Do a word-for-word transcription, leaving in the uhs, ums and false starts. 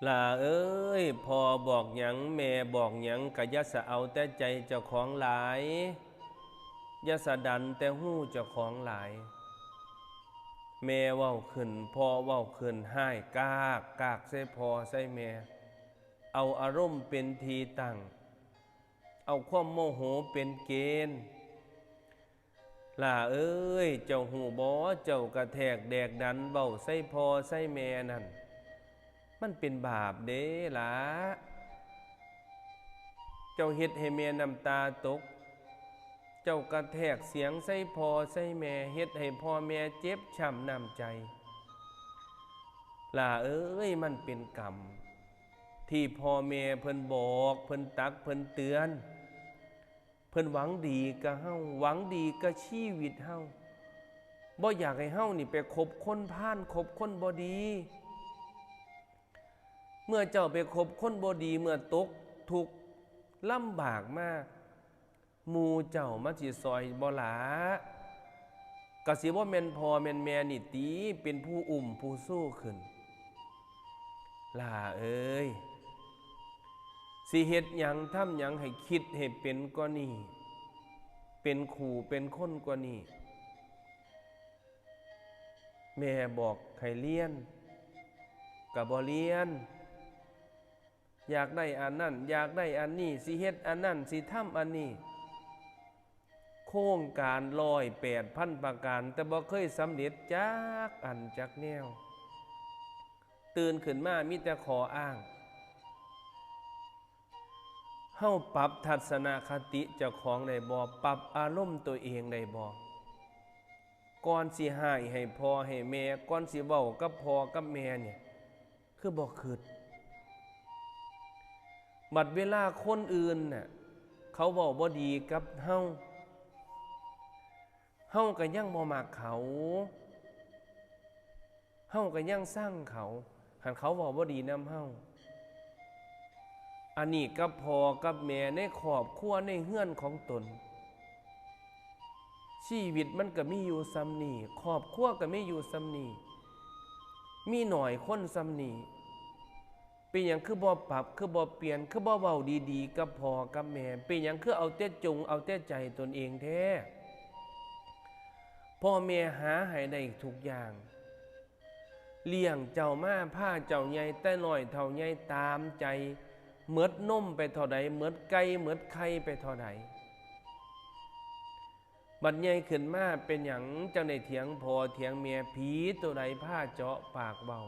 หล่าเอ้ย พ่อบอกหยังแม่บอกหยัง กะอย่าสะเอาแต่ใจเจ้าของหลาย อย่าสะดันแต่ฮู้เจ้าของหลาย แม่เว้าขึ้น พ่อเว้าขึ้น ฮ้ายกากกากใส่พ่อใส่แม่ เอาอารมณ์เป็นที่ตั้ง เอาความโมโหเป็นเกณฑ์ หล่าเอ้ย เจ้าฮู้บ่ เจ้ากะแทกแดกดันเว้าใส่พ่อใส่แม่นั่น มันเป็นบาปเด้หล่า เจ้าเฮ็ดให้แม่น้ำตาตก เจ้ากะแทกเสียงใส่พ่อใส่แม่ เฮ็ดให้พ่อแม่เจ็บช้ำน้ำใจ หล่าเอ้ย มันเป็นกรรม ที่พ่อแม่เพิ่นบอก เพิ่นตัก เพิ่นเตือน เพิ่นหวังดีกับเฮา หวังดีกับชีวิตเฮา บ่อยากให้เฮานี่ไปคบคนพาล คบคนบ่ดี เมื่อเจ้าไปคบคนบ่ดี เมื่อตกทุกข์ลำบากมา หมู่เจ้ามันสิซอยบ่หล่า กะสิบ่แม่นพ่อแม่นแม่นี่ติ เป็นผู้อุ้มผู้ชูขึ้น หล่าเอ้ย สิเฮ็ดหยังทำหยังให้คิดให้เป็นกว่านี้ เป็นครูเป็นคนกว่านี้ แม่บอกให้เรียน กะบ่เรียน อยากได้อันนั้น อยากได้อันนี้ สิเฮ็ดอันนั้น สิทำอันนี้ โครงการร้อยแปดพันประการ แต่บ่เคยสำเร็จจักอันจักแนว ตื่นขึ้นมามีแต่ข้ออ้าง เฮาปรับทัศนคติเจ้าของได้บ่ ปรับอารมณ์ตัวเองได้บ่ ก่อนสิฮ้ายให้พ่อให้แม่ ก่อนสิเว้ากับพ่อกับแม่เนี่ย คือบ่คิด บัดเวลาคนอื่นน่ะ เขาเว้าบ่ดีกับเฮา เฮากะยังบ่มักเขา เฮากะยังซังเขา หั้นเขาเว้าบ่ดีนำเฮา อันนี้กับพ่อกับแม่ในครอบครัวในเฮือนของตน ชีวิตมันกะมีอยู่ส่ำนี้ ครอบครัวกะมีอยู่ส่ำนี้ มีน้อยคนส่ำนี้ เป็นหยังคือบ่ปรับ คือบ่เปลี่ยน คือบ่เว้าดีๆกับพ่อกับแม่ เป็นหยังคือเอาแต่จงเอาแต่ใจตนเองแท้ พ่อแม่หาให้ได้ทุกอย่าง เลี้ยงเจ้ามา พาเจ้าใหญ่แต่น้อยเฒ่าใหญ่ตามใจ หมดนมไปเท่าใด หมดไก่ หมดไข่ไปเท่าใด บัดใหญ่ขึ้นมาเป็นหยังจั่งได้เถียงพ่อเถียงแม่ ผีตัวใดพาเจาะปากเว้า